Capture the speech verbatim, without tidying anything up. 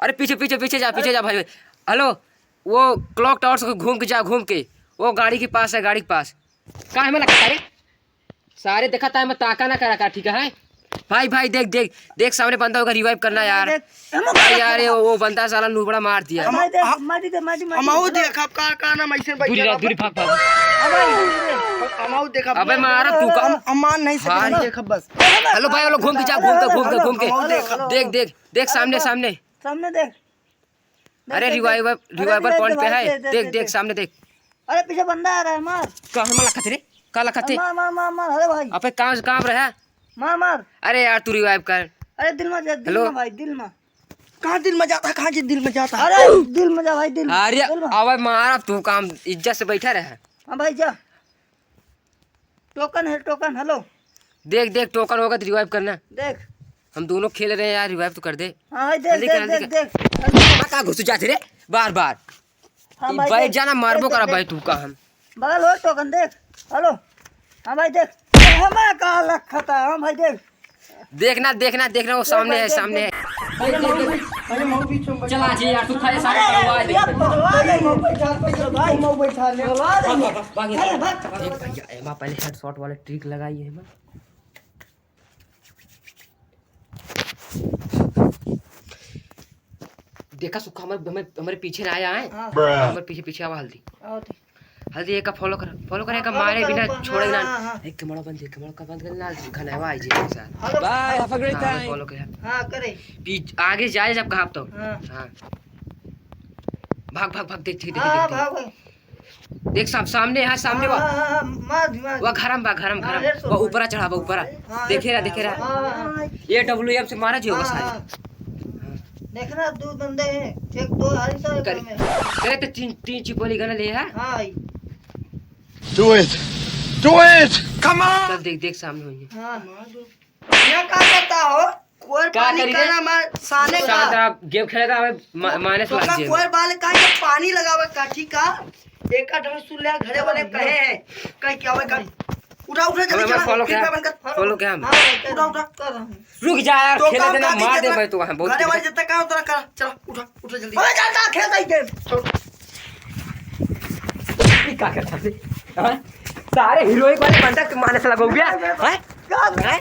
अरे पीछे, पीछे, पीछे जा, पीछे जा भाई। हेलो, वो clock tower से घूम के जा, घूम के। वो गाड़ी के पास है, गाड़ी के पास। काहे में लगा रे? सारे देखा था, मैं ताका ना करा का, ठीक है? भाई, भाई, देख, देख, देख, सामने बंदा होगा, revive करना यार। देख, हम भाई यार, ये वो बंदा साला नुबड़ा मार दिया। हम, भाई, देख, हम, माटी दे, माटी, माटी, हम आऊ माटी। देखब का, का नाम ऐसे बैठे दूरी रह, रहो। दूरी भाग, भाग। हाँ भाई, दूरी रह। हम आऊ देखब। अबे मारा तू का। हम, हम मान नहीं सकते, हाँ। हम देखब बस। हेलो भाई, हेलो, घूम के जा, घूम के, घूम के, घूम के। हम आऊ देखब। देख, देख, देख, अरे सामने, बस, सामने। सामने देख। अरे, देख, देख, reviver, देख। अरे, reviver देख, point पे भाई, है। देख, देख, देख, देख, देख। सामने देख। अरे, पीछे बंदा आ रहा है, मार। का हमें लखत रे? का लखत है? मार, मार, मार, मार, अरे भाई। अबे काम से काम रहा। मार, मार। अरे यार, तू revive कर। अरे, दिल में जा, दिल हेलो। में भाई, दिल में। कहाँ दिल में जाता है? कहाँ जी दिल में जाता है? अरे, दिल में जा भाई, दिल। अरे, दिल में। अबे मार, अब तू काम इज्जत से बैठा रहे। हाँ भाई, जा। Token है, token, हेलो। देख, देख, token होगा तो revive करना। देख। हम दोनों खेल रहे हैं यार, revive तो कर दे। हाँ भाई, देख, जल्दी देख, कर, देख, जल्दी कर। देख। हाँ, का घुस जाते रे, बार, बार। हाँ तू भाई, बैठ देख, जाना, देख, मारबो देख, करा देख। भाई, तू का हम। बगल हो, token देख। हेलो। हाँ भाई, देख। हमें का लखता, हाँ भाई, देख। देखना, देखना, देखना, वो देख सामने भाई, है, देख, सामने देख। है। अरे मऊ, अरे मऊ बीच में बैठा। चला जी यार, तू खाली सारे अरे करवा दे। यार, पगला गए। मऊ बैठा, भाई, मऊ बैठा ले। पगला गए। भाग, भाग, भाग, भाग। अरे भाग। देख भैया, एमा पहले headshot वाला trick लगाई है एमा। देखा सुखा, हमारे, हमारे, हमारे पीछे ना आया है। हाँ। हमारे पीछे, पीछे आवा हल्दी। आओ तो। हल्दी, एका follow कर, follow कर, हाँ, एका follow मारे करो, बिना ऊपर। छोड़े हाँ, ना। हाँ, हाँ। एक camera बंद, एक camera का बंद कर ना, घनवा आई जी के साथ। Hello। Bye, have a great time। हाँ, follow कर। हाँ, करे। पीछ-, आगे जाए जब कहाँ तो। हाँ। हाँ। भाग, भाग, भाग, देख, देख, देख, हाँ, देख, देख। भाग, भाग। देख साहब, सामने है, सामने हाँ, वा। हाँ, हाँ, हाँ, मार दी, मार दी। वा घरम बा, घरम, हाँ, घरम। हेड शॉट वा मार ऊपरा दी। चढ़ा, वा ऊपरा। हाँ, देखे रहा, हेड देखे रहा। हाँ, हाँ, हाँ। ये डब्ल्यू एम से मारा जी होगा हाँ, सारे। हाँ। हाँ। देखना, दो बंदे हैं, एक दो हारी तो एक करे, में। करे तो तीन, तीन चिपोली गन ले है। हाँ, भाई। Do it! Do it! Come on! तब देख, देख सामने होइए। हाँ। ये का करता हो? कोर का पानी करी का रे? नाम है साले का। साथ आप गेम खेलेगा, हमें मा-, माइनस तो लाग का जाएगा। कोर बाल का ये पानी लगावे का, ठीक का? एक आध हम सुन ले, घरे वाले कहे हैं, कहीं क्या होगा? उठा, उठा, जल्दी हमें चला, फॉलो फिर क्या? पे बंद कर। फॉलो क्या हम? हाँ, उठा, उठा। कर रहा हूँ। रुक जा यार, तो खेले काम देना, का मार दे दीजिए? भाई, तो वहाँ बहुत घरे वाले दिक्कत। जितना काम उतना करा, चला, उठा, उठा जल्दी। अबे जा, जा, खेल भाई गेम। छोड़। ये क्या करता है? हाँ? सारे हीरोइन वाले बंदा के माइनस लगा हो गया। हैं? क्या? हैं?